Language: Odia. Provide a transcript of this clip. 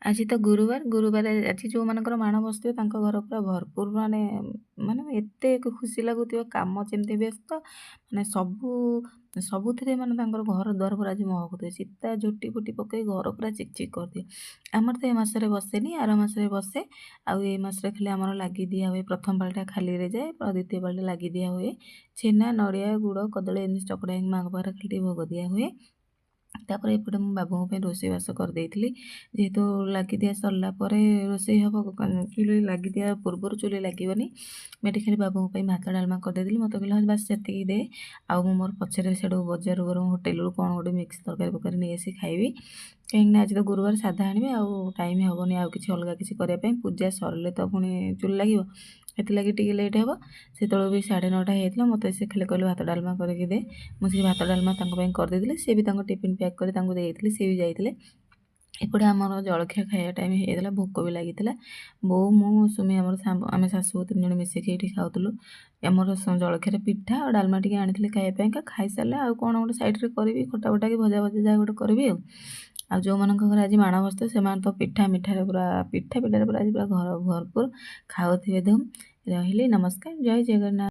ଆଜି ତ ଗୁରୁବାର। ଗୁରୁବାର ଆଜି ଯେଉଁମାନଙ୍କର ମାଣ ବସିଥିବ, ତାଙ୍କ ଘର ପୁରା ଭରପୁର, ମାନେ ମାନେ ଏତେ ଖୁସି ଲାଗୁଥିବ। କାମ ଯେମିତି ବ୍ୟସ୍ତ, ମାନେ ସବୁ ସବୁଥିରେ, ମାନେ ତାଙ୍କର ଘର ଦ୍ୱାର ପୁରା ଆଜି ମହକୁଥିବ। ଚିତା ଝୋଟି ଫୋଟି ପକାଇ ଘର ପୁରା ଚିକ୍ ଚିକ୍ କରିଦିଏ। ଆମର ତ ଏ ମାସରେ ବସେନି, ଆର ମାସରେ ବସେ। ଆଉ ଏ ମାସରେ ଖାଲି ଆମର ଲାଗି ଦିଆ ହୁଏ। ପ୍ରଥମ ପାଳିଟା ଖାଲିରେ ଯାଏ, ଦ୍ୱିତୀୟ ପାଳିଟା ଲାଗି ଦିଆ ହୁଏ। ଛେନା, ନଡ଼ିଆ, ଗୁଡ଼, କଦଳୀ ଏମିତି ଚକଟା ହେଇକି ମାଆଙ୍କ ପାଖରେ ଖାଲି ଟିକେ ଭୋଗ ଦିଆ ହୁଏ। ତାପରେ ଏପଟେ ମୁଁ ବାବୁଙ୍କ ପାଇଁ ରୋଷେଇବାସ କରିଦେଇଥିଲି। ଯେହେତୁ ଲାଗିଦିଆ ସରିଲା ପରେ ରୋଷେଇ ହେବ, ଚୁଲି ଲାଗିଦିଆ ପୂର୍ବରୁ ଚୁଲି ଲାଗିବନି। ମୁଁ ଏଠି ଖାଲି ବାବୁଙ୍କ ପାଇଁ ଭାତ ଡାଲମା କରିଦେଇଥିଲି। ମୋତେ କହିଲେ, "ହଁ, ବାସ୍ ସେତିକି ଦେ, ଆଉ ମୁଁ ମୋର ପଛରେ ସେଠୁ ବଜାରରୁ ବରଂ ହୋଟେଲରୁ କ'ଣ ଗୋଟେ ମିକ୍ସ ତରକାରୀ ଫରକାରୀ ନେଇ ଆସି ଖାଇବି।" କାହିଁକିନା ଆଜି ତ ଗୁରୁବାର, ସାଧା ଆଣିବେ ଆଉ ଟାଇମ୍ ହେବନି ଆଉ କିଛି ଅଲଗା କିଛି କରିବା ପାଇଁ। ପୂଜା ସରିଲେ ତ ପୁଣି ଚୁଲି ଲାଗିବ, ସେଥିଲାଗି ଟିକେ ଲେଟ୍ ହେବ। ସେତେବେଳେ ବି 9:30 ହେଇଯାଇଥିଲା। ମୋତେ ସେ ଖାଲି କହିଲେ, "ଭାତ ଡାଲମା କରିକି ଦେ।" ମୁଁ ସେ ଭାତ ଡାଲମା ତାଙ୍କ ପାଇଁ କରିଦେଇଥିଲି। ସିଏ ବି ତାଙ୍କ ଟିଫିନ୍ ପ୍ୟାକ୍ କରି ତାଙ୍କୁ ଦେଇଥିଲି, ସିଏ ବି ଯାଇଥିଲେ। ଏପଟେ ଆମର ଜଳଖିଆ ଖାଇବା ଟାଇମ୍ ହେଇଯାଇଥିଲା, ଭୋକ ବି ଲାଗିଥିଲା। ବୋଉ, ମୁଁ, ସୁମି, ଆମର ଆମେ ଶାଶୁ ବୋହୂ ତିନି ଜଣ ମିଶିକି ଏଇଠି ଖାଉଥିଲୁ। ଆମର ଜଳଖିଆରେ ପିଠା ଆଉ ଡାଲମା ଟିକେ ଆଣିଥିଲି ଖାଇବା ପାଇଁକା। ଖାଇସାରିଲେ ଆଉ କ'ଣ ଗୋଟେ ସାଇଡ଼୍ରେ କରିବି, ଖଟା ବଟା କି ଭଜା ଭଜା ଯାହା ଗୋଟେ କରିବି। ଆଉ ଯେଉଁମାନଙ୍କ ଘରେ ଆଜି ମାଣ ବସିଥିବ, ସେମାନେ ତ ପିଠା ମିଠାରେ ପୁରା, ପିଠା ପିଠାରେ ପୁରା ଆଜି ପୁରା ଘର ଭରପୁର, ଖାଉଥିବେ ଧୁମ୍। ରହିଲି, ନମସ୍କାର, ଜୟ ଜଗନ୍ନାଥ।